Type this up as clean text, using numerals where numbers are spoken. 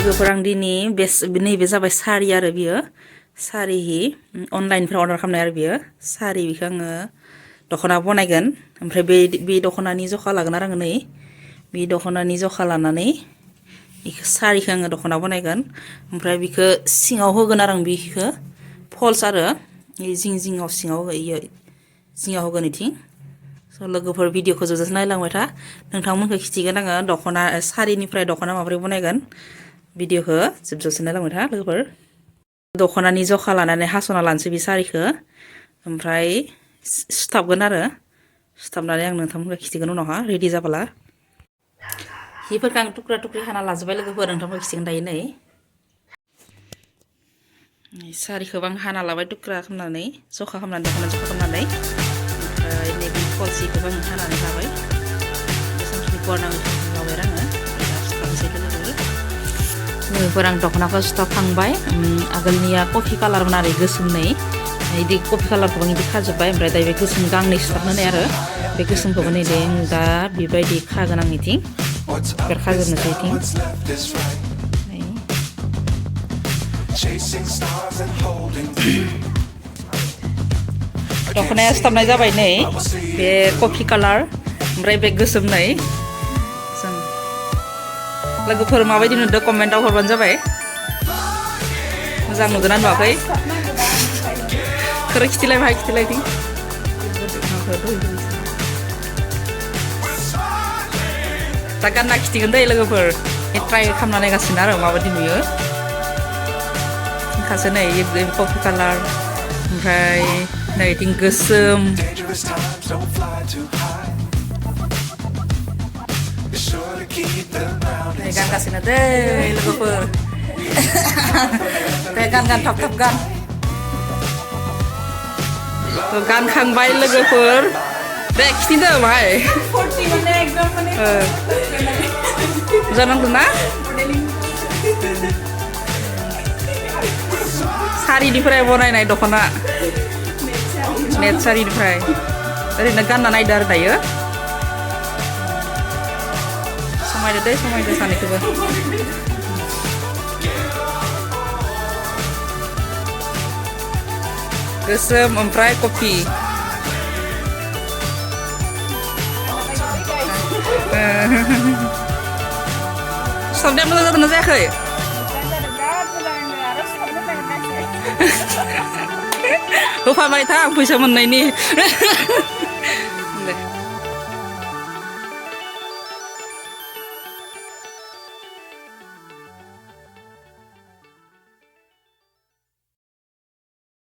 लोगोफोर आं दिनै नैबे जाबाय सारि आरो बियो सारि अनलाइननिफ्राय अर्डार खालामनाय आरो बियो सारि बेखौ आङो दख'ना बनायगोन ओमफ्राय बे दख'नानि जखा लागोन आरो आङो नै बे दख'नानि जखा लानानै बेखौ सारिखौ आङो दख'ना बनायगोन ओमफ्राय बेखौ सिङाव होगोन आरो आं बेखौ फल्स आरो जिं जिङाव सिङाव होयो जिङाव होगोन इथिं स' लोगोफोर भिडिअखौ जोबजासे नायलांबाय था नोंथांमोनखौ खिथिगोन आङो दख'ना सारिनिफ्राय दख'ना माबोरै बनायगोन भिडिअखौ जोबजासे नायलांबाय था लोगोफोर दख'नानि जखा लानानै हास'ना लानोसै बे सारिखौ ओमफ्राय सुथाबगोन आरो सुथाबनानै आं नोंथांमोनखौ खिथिगोन उनावहा रेडि जाबोला हिफोरखौ आं थुख्रा थुख्रि हाना लाजोब्बाय लोगोफोर नोंथांमोनखौ खिथिगोन दायो नै सारिखौबो आं हाना लाबाय थुख्रा खालामनानै जखा खालामनानै दख'ना जखा खालामनानै ओमफ्राय नैबे फलसिखौबो आं हानानै लाबाय बेसेबांखिनि लाबाय आङो सुथाबनोसै लोगोफोर आं दख'नाखौ सुथाबखांबाय आगोलनिया कफि कालारमोन आरो गोसोमनै बिदि कफि कालारखौबो आं बिदि खाजोब्बाय ओमफ्राय दा बे गोसोम गांनै सुथाबनानै आरो बे गोसोमखौबो नै दे दा बेबायदि खागोन आं इथिं खाजोबनोसै इथिं दख'नाया सुथाबनाय जाबाय नै बे कफि कालार ओमफ्राय बे गोसोमनै जों लोगोफोर माबायदि नुदों कमेन्टआव हरबानो जाबाय मोजां नुदोंना नुवाखै खरै खिथिलाय दा गानना खिथिगोन दै लोगोफोर ट्राइ खालामना नायगासिनो आरो माबायदि नुयो खासो नै कफि कालार ओमफ्राय नै इथिं गोसोम नै गानगासिनो दै लोगोफोर दे गान थाब गान गानखांबाय लोगोफोर दे खिथिदो बाहाय जानांगौ ना सारिनिफ्राय बनायनाय दख'ना नेट सारिनिफ्राय ओरैनो गानना नायदो आरो दायो समायदो सानैखौबो गोसोम ओमफ्राय कफि सुथाबनाया मोजां जादोंना जायाखै होफाबाय था आं फैसा मोननायनि